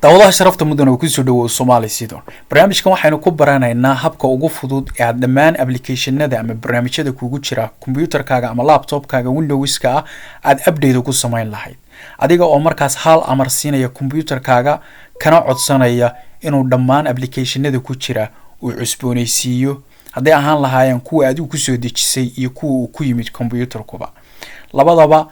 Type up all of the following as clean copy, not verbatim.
Daawadaha sharafta mudan oo kusoo dhawow Soomaali Sidon. Barnaamijkan waxaynu ku baranaynaa habka ugu fudud ee aad dhammaan applicationada ama barnaamijyada kugu jira computerkaaga ama laptopkaaga Windowska ah aad update ugu samayn lahayd, adiga oo markaas hal amar siinaya computerkaaga, kana codsanaya inuu dhammaan applicationada ku jira uu cusboonaysiiyo, hadday ahaan lahaayeen kuwa adigu kusoo dejisay iyo kuwa uu ku yimid computerkuba. Labadaba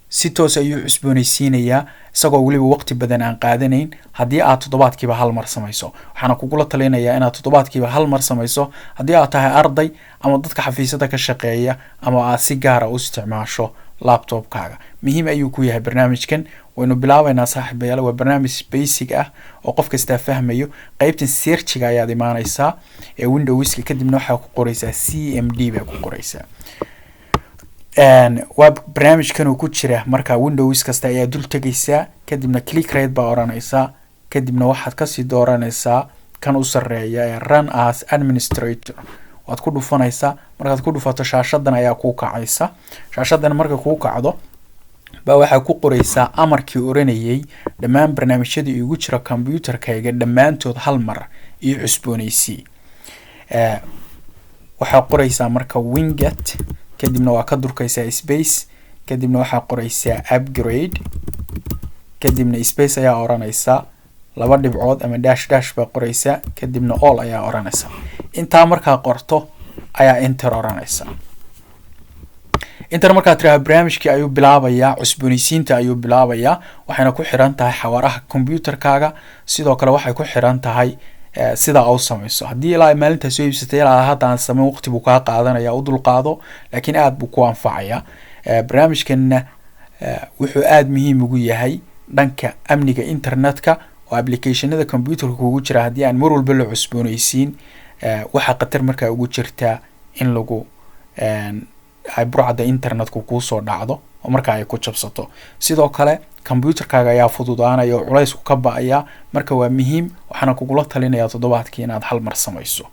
si toos ayuu cusboonaysiinayaa, isagoo weliba waqti badan aan qaadanayn haddii aad toddobaadkiiba hal mar samayso. Waxaana kugula talinayaa inaad toddobaadkiiba hal mar samayso haddii aad tahay arday ama dadka xafiisyada ka shaqeeya ama aad si gaara u isticmaasho laptopkaaga. Muhiim ayuu ku yahay barnaamijkan. Waynu bilaabaynaa, saaxiibayaal. Waa barnaamij basic ah oo qof kastaa fahmayo. Qeybtan searchiga ayaad imaaneysaa ee Windowska, kadibna waxaa ku qoreysaa CMD baa ku qoreysaa. Waa barnaamijkan uu ku jira. Marka Windows kasta ayaa dul tegaysaa, kadibna click right baa oranaysaa, kadibna waxaad kasii dooranaysaa kan u sareeya ee "Run as administrator". Waad ku dhufanaysaa. Markaad ku dhufato, shaashadan ayaa kuu kacaysa. Shaashadan markay kuu kacdo baa waxaa ku qoreysaa amarkii oranayay "Dhammaan barnaamijyada igu jira computerkayga dhammaantood hal mar iyo cusbooneysii". Waxaa qoreysaa marka winget, kadibna waa ka durkaysaa space, kadibna waxaa qoreysaa upgrade, kadibna space ayaa oranaysaa, laba dhibcood ama dash dash baa qoreysaa, kadibna all ayaa oranaysaa. Intaa markaa qorto ayaa enter oranaysaa. Enter markaa tiraha, barnaamijkii ayuu bilaabayaa, cusboonaysiinta ayuu bilaabayaa. Waxayna ku xiran tahay xawaaraha computerkaaga. Sidoo kale waxay ku xiran tahay sidaa u samayso. Haddii ilaa maalintaa soo iibsatay ilaa hadda aan samayn, waqti buu kaa qaadanaya, u dulqaado, laakiin aada buu ku anfacaya. Barnaamijkanna wuxuu aada muhiim ugu yahay dhanka amniga internetka oo applicationada computerka kugu jira haddii aan mar walba la cusbooneysiin, waxaa khatar markaa ugu jirtaa in lagu ay burcadda internetku kuusoo dhacdo oo markaa ay ku jabsato. Sidoo kale computerkaaga ayaa fududaanaya oo culaysku ka ba-aya. Marka waa muhiim, waxaana kugula talinayaa toddobaadkii inaad hal mar samayso.